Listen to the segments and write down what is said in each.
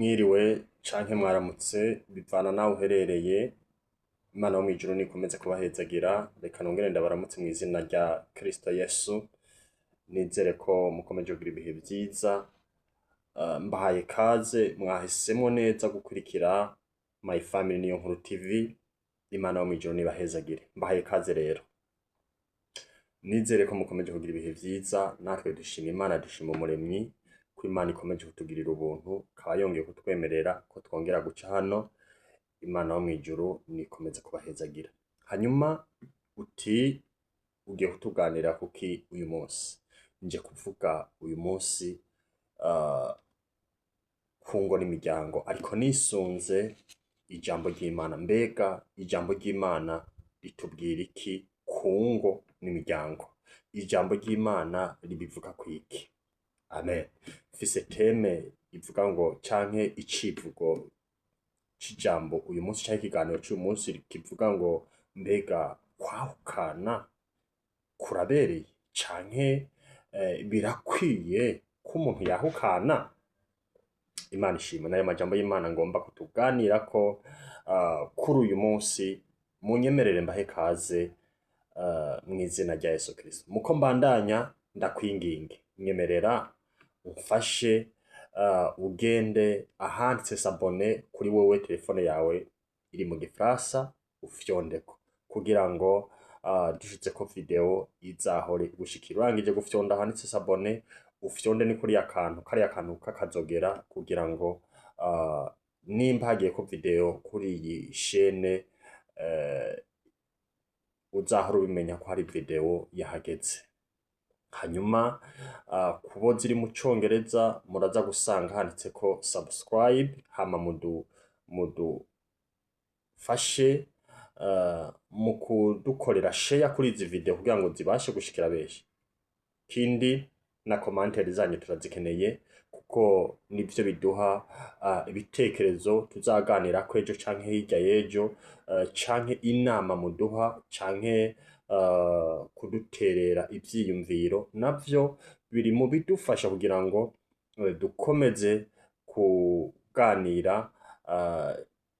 Mwiriwe canke mwaramutse bivana naho uherereye. Imana yo mw'ijuru nikomeze kubahezagira. Reka nongere ndabaramutse mw'izina rya Kristo Yesu. Nizere ko mukomeje kugira ibihe vyiza. Mbahaye kaze, mwahisemwo neza gukurikira My Family Niyo Nkuru TV. Imana yo mw'ijuru nibahezagire. Mbahaye kaze rero. Nizere ko mukomeje kugira ibihe vyiza. Natwe dushima Imana, dushima Umuremyi ko Imana ikomeje kutugirira ubuntu, ikaba yongeye kutwemerera ko twongera guca hano. Imana yo mw'ijuru nikomeze kubahezagira. Hanyuma uti ugiye kutuganira kuki uyu munsi? Nje kuvuga uyu munsi ku ngo n'imiryango, ariko nisunze ijambo ry'Imana. Mbega ijambo ry'Imana ritubwira iki ku ngo n'imiryango? Ijambo ry'Imana ribivuga kwiki? Amen. Mfise thème ivuga ngo, canke icivugo c'ijambo uyu munsi, canke ikiganiro c'uyu munsi kivuga ngo: mbega kwahukana kurabereye, canke birakwiye ko umuntu yahukana? Imana ishimwe. N'ayo majambo y'Imana ngomba kutuganirako kuri uyu munsi. Munyemerere mbahe kaze mw'izina rya Yesu Kristo. Muko mbandanya, ndakwinginge, nyemerera umfashe, ugende ahanditse s'abonner kuri wewe telefone yawe iri mu gifaransa, ufyondeko kugira ngo dushizeko video izahore gushikira. Urangije gufyonda ahanditse s'abonner, ufyonde ni kuriya kantu, kariya kantu kakazogera, kugira ngo nimba hagiyeko video kuri iyi chaîne, uzahora ubimenya ko hari video yahageze. Hanyuma kubo ziri mu congereza, muraza gusanga handitseko subscribe. Hama mudufashe mu kudukorera share kuri izi video kugira ngo zibashe gushikira benshi. Kindi na commentaire zanyu turazikeneye, kuko nivyo biduha ibitekerezo tuzaganirako ejo canke hirya y'ejo, canke inama muduha, canke kuduterera ivyiyumviro, navyo biri mu bidufasha kugira ngo dukomeze kuganira,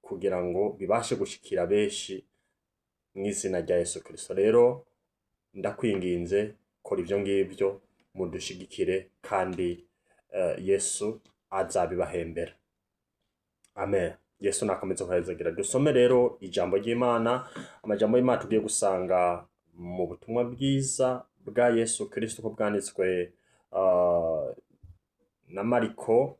kugira ngo bibashe gushikira benshi mw'izina rya Yesu Kristo. Rero ndakwinginze, kora ivyo ngivyo, mudushigikire, kandi Yesu azabibahembera. Amen. Yesu nakomeze kuhezagira. Dusome rero ijambo ry'Imana. Amajambo y'Imana tugiye gusanga mu butumwa bwiza bwa Yesu Kristo ko bwanditswe na Mariko,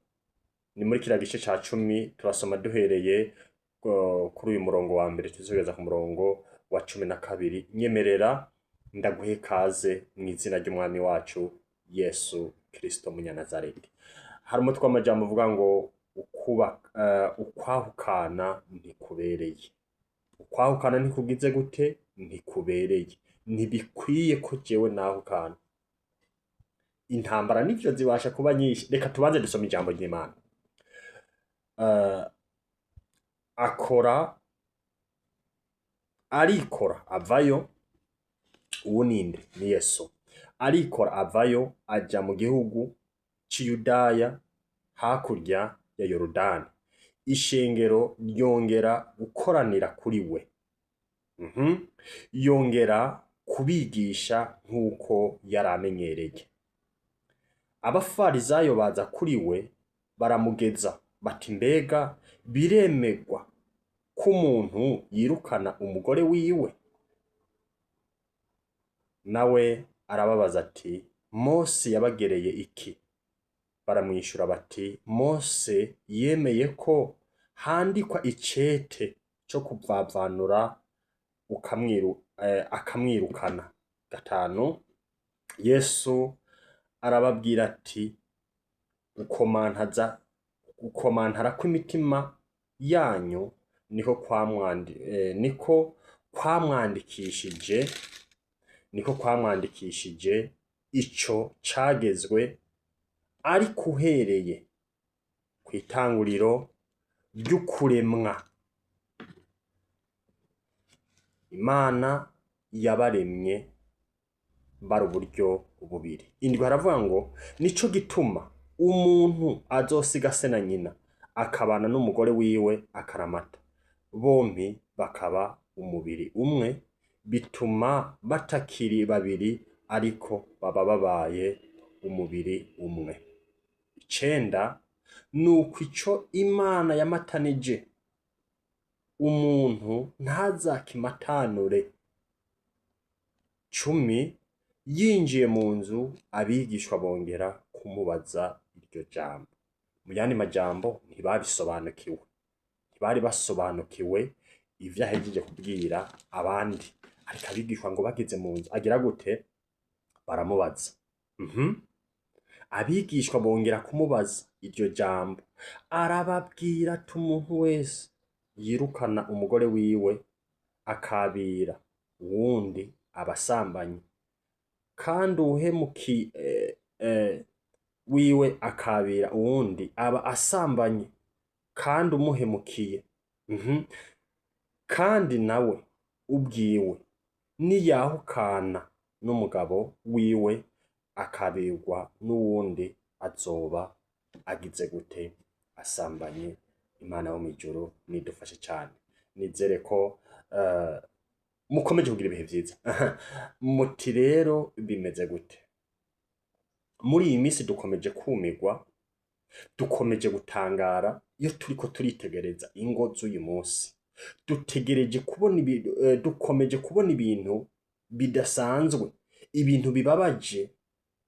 ni muri kiriya gice ca 10. Turasoma duhereye kuri uyu murongo wa mbere, tuzogeza ku murongo wa 12. Nyemerera ndaguhe kaze mw'izina ry'Umwami wacu Yesu Kristo Munyanazareti. Hari umutwe w'amajambo uvuga ngo ukwahukana ntikubereye. Ukwahukana ntikugize gute? Ntikubereye, ntibikwiye ko jewe nahukana. Intambara nivyo zibasha kuba nyinshi. Reka tubanze dusome ijambo ry'Imana. Akora arikora avayo. Uwo ninde? Ni Yesu. Arikora avayo, aja mu gihugu c'Iyudaya, hakurya ya Yorodani. Ishengero ryongera gukoranira kuri we. Yongera kubigisha nk'uko yari amenyereye. Abafarizayo baza kuri we, baramugeza bati: mbega biremegwa ko umuntu yirukana umugore wiwe? Nawe arababaza ati: Mose yabagereye iki? Baramwishura bati: Mose yemeye ko handikwa icete co kuvavanura, akamwirukana. 5. Yesu arababwira ati: gukomantaza, gukomantara kw'imitima yanyu niko kwamwandikishije, niko kwamwandikishije ico cagezwe. Ariko uhereye kw'itanguriro ry'ukuremwa, Imana yabaremye bari uburyo bubiri. 7 haravuga ngo: nico gituma umuntu azosiga se na nyina. akabana n'umugore wiwe akaramata, bompi bakaba umubiri umwe, bituma batakiri babiri ariko baba babaye umubiri umwe. 9, nuko ico Imana yamatanije umuntu ntazakimatanure. 10, yinjiye mu nzu, abigishwa bongera kumubaza iryo jambo. Mu yandi majambo, ntibabisobanukiwe, ntibari basobanukiwe ivyo ahejeje kubwira abandi. Ariko abigishwa ngo bageze mu nzu agira gute? Baramubaza. Abigishwa bongera kumubaza iryo jambo, arababwira ati umuntu wese yirukana umugore wiwe akabira uwundi abasambanyi, kandi uwuhemuki wiwe akabira uwundi aba asambanye, kandi umuhemukiye. Kandi nawe ubwiwe niyahukana n'umugabo wiwe akabirwa n'uwundi azoba agize gute? Asambanye. Imana yo mw'ijuru nidufashe cane. Nizere ko mukomeje kugira ibihe vyiza. Muti rero bimeze gute? Muri iyi minsi dukomeje kumirwa, dukomeje gutangara iyo turiko turitegereza ingo z'uyu munsi. Dutegereje kubona dukomeje kubona ibintu bidasanzwe, ibintu bibabaje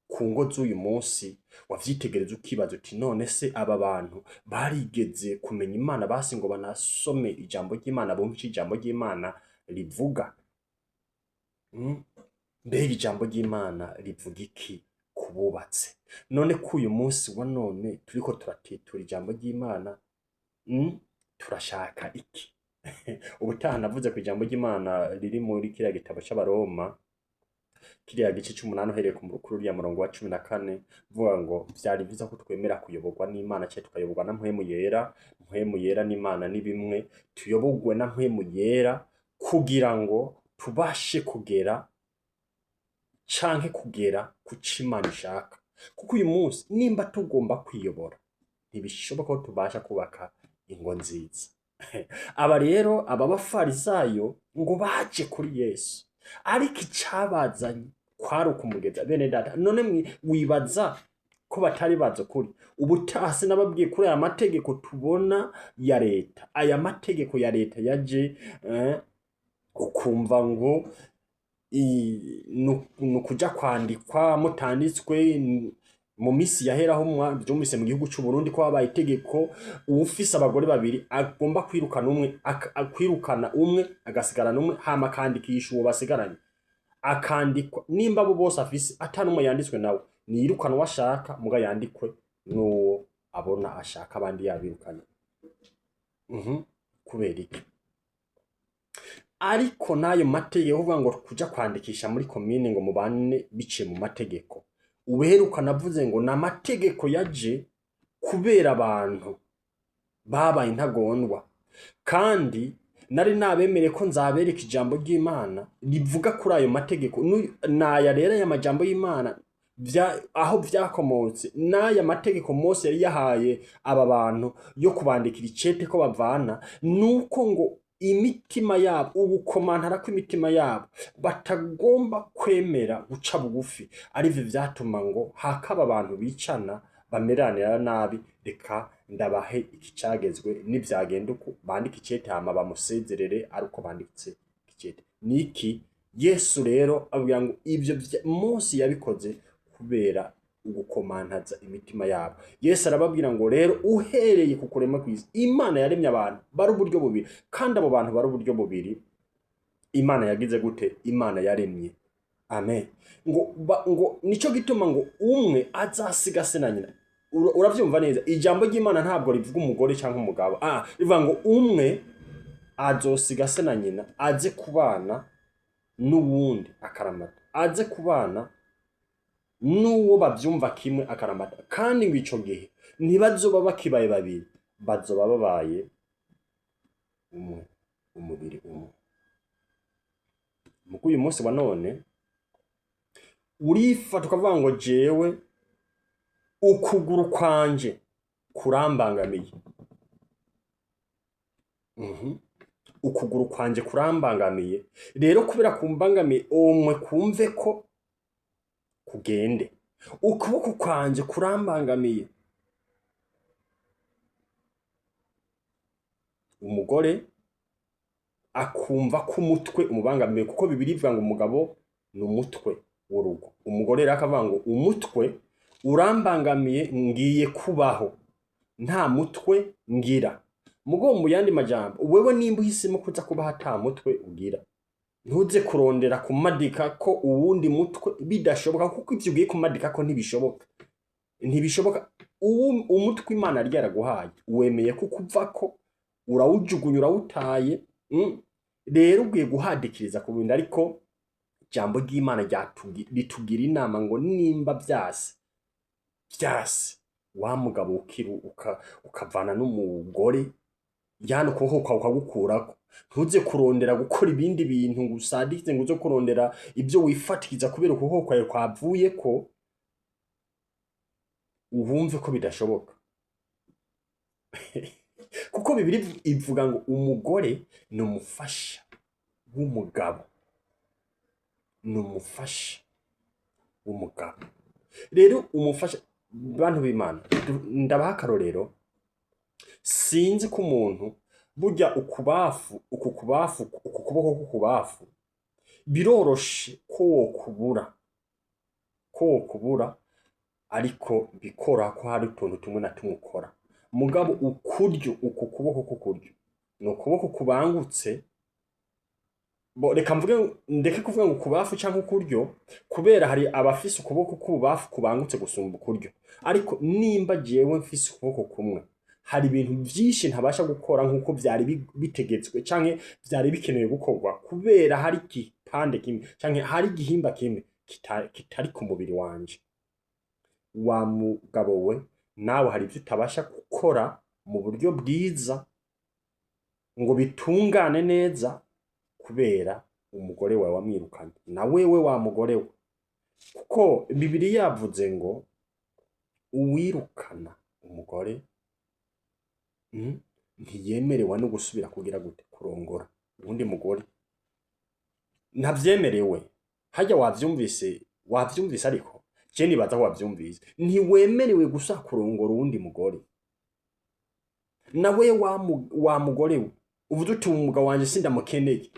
ku ngo z'uyu munsi. Wavyitegereza ukibaza uti none se aba bantu barigeze kumenya Imana basi ngo banasome ijambo ry'Imana, bumve ico ijambo ry'Imana rivuga? Mbega ijambo ry'Imana rivuga iki ku bubatse? None ko uyu munsi wa none turiko turatitura ijambo ry'Imana, Turashaka iki? Ubutaha navuze ku ijambo ry'Imana riri muri kiriya gitabo c'Abaroma, kiriya gice c'umunani, uhereye kuri uriya murongo wa 14, uvuga ngo vyari vyiza ko twemera kuyoborwa n'Imana canke tukayoborwa na Mpwemu Yera. Mpwemu Yera n'Imana ni bimwe. Tuyoborwe na Mpwemu Yera kugira ngo tubashe kugera canke kugera ku co Imana ishaka. Kuko uyu munsi nimba tugomba kwiyobora, ntibishoboka ko tubasha kubaka ingo nziza. Aba rero, aba bafarisayo ngo baje kuri Yesu, ariko icabazanye kwari ukumugeza. Bene data, none wibaza ko batari bazi ukuri? Ubutaha sinababwiye kuri aya mategeko tubona ya leta, aya mategeko ya leta yaje, ukumva ngo nukuja kwandikwa mutanditswe. Mu misi yaheraho mwavyumvise mu gihugu c'u Burundi ko habaye itegeko uwufise abagore babiri agomba kwirukana umwe, kwirukana umwe agasigarana umwe, hama akandikisha uwo basigaranye, akandikwa. Nimba abo bose afise ata n'umwe yanditswe nawe, niyirukana uwo ashaka, muga yandikwe n'uwo abona ashaka, abandi yabirukanye. Kubera iki? Ariko n'ayo mategeko uvuga ngo kuja kwandikisha muri komine ngo mubane biciye mu mategeko, ubuheruka navuze ngo ni amategeko yaje kubera abantu babaye intagondwa. Kandi nari nabemereye ko nzabereka ijambo ry'Imana rivuga kuri ayo mategeko. Naya rero aya majambo y'Imana aho vyakomotse n'aya mategeko Mose yari yahaye aba bantu yo kubandikira icete ko bavana, nuko ngo imitima yabo, ugukomantara kw'imitima yabo, batagomba kwemera guca bugufi, arivyo vyatuma ngo hakaba abantu bicana, bameranira nabi. Reka ndabahe iki cagezwe: nivyagenda uku, bandike icete, hama bamusezerere ari uko banditse icete. Niki Yesu rero avuga ngo ivyo Mose yabikoze kubera ugukomantaza imitima yabo. Yesu arababwira ngo rero uhereye ku kurema kw'isi, Imana yaremye abantu bari uburyo bubiri, kandi abo bantu bari uburyo bubiri Imana yagize gute? Imana yaremye, amen, ngo ngo nico gituma ngo umwe azasiga se na nyina. Uravyumva neza, ijambo ry'Imana ntabwo rivuga umugore cyangwa umugabo, rivuga ngo umwe azosiga se na nyina aze kubana n'uwundi akaramata, aze kubana n'uwo bavyumva kimwe akaramata. Kandi ngo ico gihe ntibazoba bakibaye babiri, bazoba babaye umwe, umubiri umwe. Muko uyu munsi wa none urifata ukavuga ngo jewe ukuguru kwanje kurambangamiye. Ukuguru kwanje kurambangamiye, rero kubera kumbangamiye omwe kumve ko kugende. Ukuboko kwanje kurambangamiye. Umugore akumva ko umutwe umubangamiye, kuko Bibiliya ivuga ngo umugabo ni umutwe w'urugo. Umugore rero akavuga ngo umutwe urambangamiye, ngiye kubaho nta mutwe ngira. Mugo mu yandi majambo, wewe nimba uhisemo kuza kubaho ata mutwe ugira, ntuze kurondera kumadika ko uwundi mutwe, bidashoboka, kuko ivyo ugiye kumadika ko ntibishoboka, ntibishoboka. Umutwe Imana yari yaraguhaye wemeye ko ukuvako, urawujugunya, urawutaye. Rero ugiye guhadikiriza ku bindi, ariko ijambo ry'Imana ritugira inama ngo nimba vyase vyase, wa mugabo ukavana n'umugore, yani ukuboko kwawe ukagukurako, ntuze kurondera gukora ibindi bintu ngo usadikize, ngo uze kurondera ibyo wifatikiza kubera ukuboko kwawe kwavuyeko, wumve ko bidashoboka. Kuko Bibiliya ivuga ngo umugore ni umufasha w'umugabo, ni umufasha w'umugabo. Rero umufasha, bantu b'Imana, ndabaha akarorero. Sinzi ko umuntu burya ukubafu, uku kubafu, uku kuboko k'ukubafu biroroshe ko wokubura, ko wokubura, ariko bikora ko hari utuntu tumwe na tumwe ukora. Mugabo ukuryo, uku kuboko k'ukuryo ni ukuboko kubangutse. Bo reka mvuge, ndeke kuvuga ngo ukubafu canke ukuryo, kubera hari abafise ukuboko k'ububafu kubangutse gusumba ukuryo. Ariko nimba jewe mfise ukuboko kumwe, hari ibintu vyinshi ntabasha gukora nk'uko vyari bitegetswe canke vyari bikenewe gukorwa, kubera hari igipande kimwe canke hari igihimba kimwe kitari ku mubiri wanje. Wa mugabo we, nawe hari ivyo utabasha gukora mu buryo bwiza ngo bitungane neza, kubera umugore wawe wamwirukanye. Na wewe wa mugore we, kuko Bibiliya yavuze ngo uwirukana umugore, ntiyemerewe no gusubira kugira gute, kurongora uwundi mugore, ntavyemerewe. Harya wavyumvise, wavyumvise, ariko je nibaza ko wavyumvise. Ntiwemerewe gusa kurongora uwundi mugore. Nawe wa mugore we, uvuze uti umugabo wanje sindamukeneye.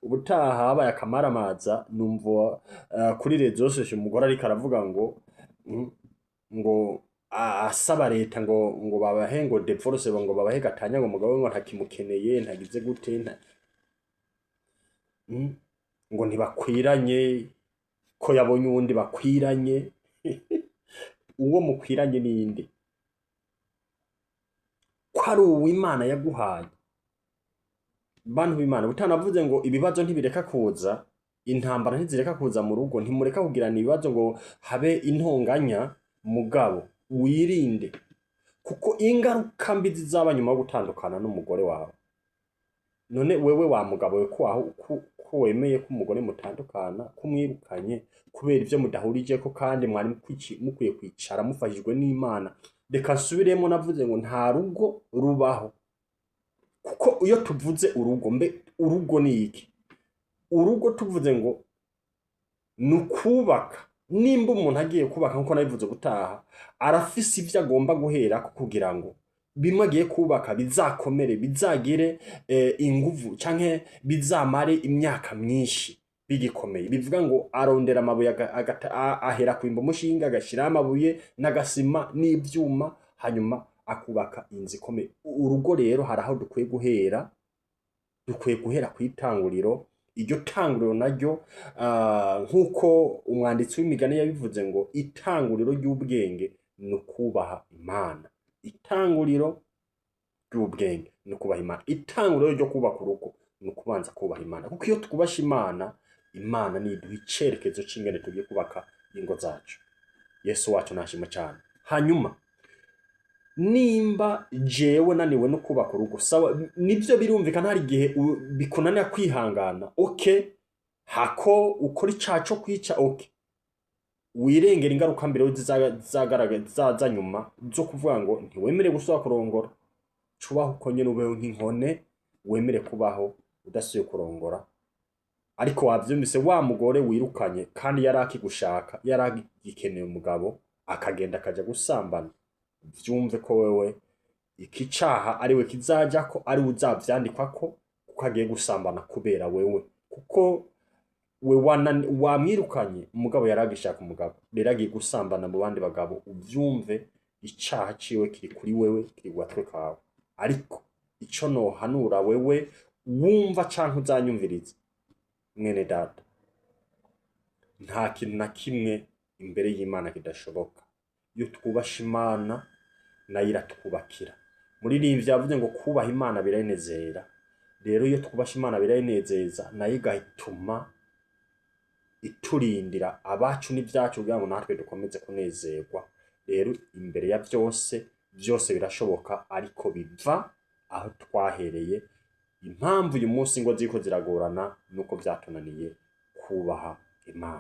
Ubutaha habaye akamaramaza, numva kuri réseaux sociaux umugore ariko aravuga ngo ngo asaba leta ngo babahe ngo divorce, ngo babahe gatanya, ngo umugabo we ngo ntakimukeneye, ntagize gute, ngo ntibakwiranye, ko yabonye uwundi bakwiranye. Uwo mukwiranye ninde, ko ari uw'Imana yaguhaye? Bantu b'Imana, utanavuze ngo ibibazo ntibireka kuza, intambara ntizireka kuza mu rugo, ntimureka kugirana ibibazo ngo habe intonganya. Mugabo wirinde, kuko ingaruka mbi zizaba nyuma yo gutandukana n'umugore wawe. None wewe wa mugabo we, ko aho ko wemeye ko umugore mutandukana, ko umwirukanye kubera ivyo mudahurijeko, kandi mwari mukwiye kwicara mufashijwe n'Imana. Reka nsubiremo, navuze ngo nta rugo rubaho, kuko iyo tuvuze urugo, mbe urugo ni iki? Urugo tuvuze ngo ni ukubaka. Nimba umuntu agiye kubaka, nkuko nabivuze gutaha, arafise ivyo agomba guherako kugira ngo bimwe agiye kubaka bizakomere, bizagire inguvu, canke bizamare imyaka myinshi bigikomeye. Bivuga ngo arondera amabuye, ahera kwimba umushinga, agashiraho amabuye n'agasima n'ivyuma, hanyuma akubaka inzu ikomeye. Urugo rero hari aho dukwiye guhera, dukwiye guhera kw'itanguriro. Iryo tanguriro naryo, nk'uko umwanditsi w'imigani yabivuze ngo itanguriro ry'ubwenge ni ukubaha Imana. Itanguriro ry'ubwenge ni ukubaha Imana. Itanguriro ryo kubaka urugo ni ukubanza kubaha Imana, kuko iyo twubashe Imana, Imana niyo iduha icerekezo c'ingene tugiye kubaka ingo zacu. Yesu wacu nashimwe cane. Hanyuma nimba jewe naniwe no kubaka urugo, sawa, nivyo birumvikana, hari igihe bikunanira kwihangana, okay, hako ukora icaha co kwica, okay, wirengera ingaruka mbere zizagaragara, zizaza nyuma, zo kuvuga ngo ntiwemerewe gusubira kurongora. Cubaho uko nyene, ubeho nk'inkone, wemere kubaho udasubiye kurongora. Ariko wavyumvise, wa mugore wirukanye kandi yari akigushaka, yari agikeneye umugabo, akagenda akaja gusambana, vyumve ko wewe iki caha ariwe kizajako, ariwe uzavyandikwako, kuko agiye gusambana kubera wewe, kuko we wamwirukanye umugabo yari agishaka umugabo. Rero agiye gusambana mu bandi bagabo, uvyumve icaha ciwe kiri kuri wewe, kiri ku gatwe kawe. Ariko ico nohanura wewe wumva canke uzanyumviriza, mwene data, nta kintu na kimwe imbere y'Imana kidashoboka. Iyo twubasha Imana, nayo iratwubakira. Muririmbyi yavuze ngo kubaha Imana biranezera. Rero iyo twubasha Imana birayinezeza, nayo igatuma iturindira abacu n'ivyacu kugira ngo natwe dukomeze kunezerwa. Rero imbere ya vyose, vyose birashoboka, ariko biva aho twahereye. Impamvu uyu munsi ngo ziriko ziragorana nuko vyatunaniye kubaha Imana.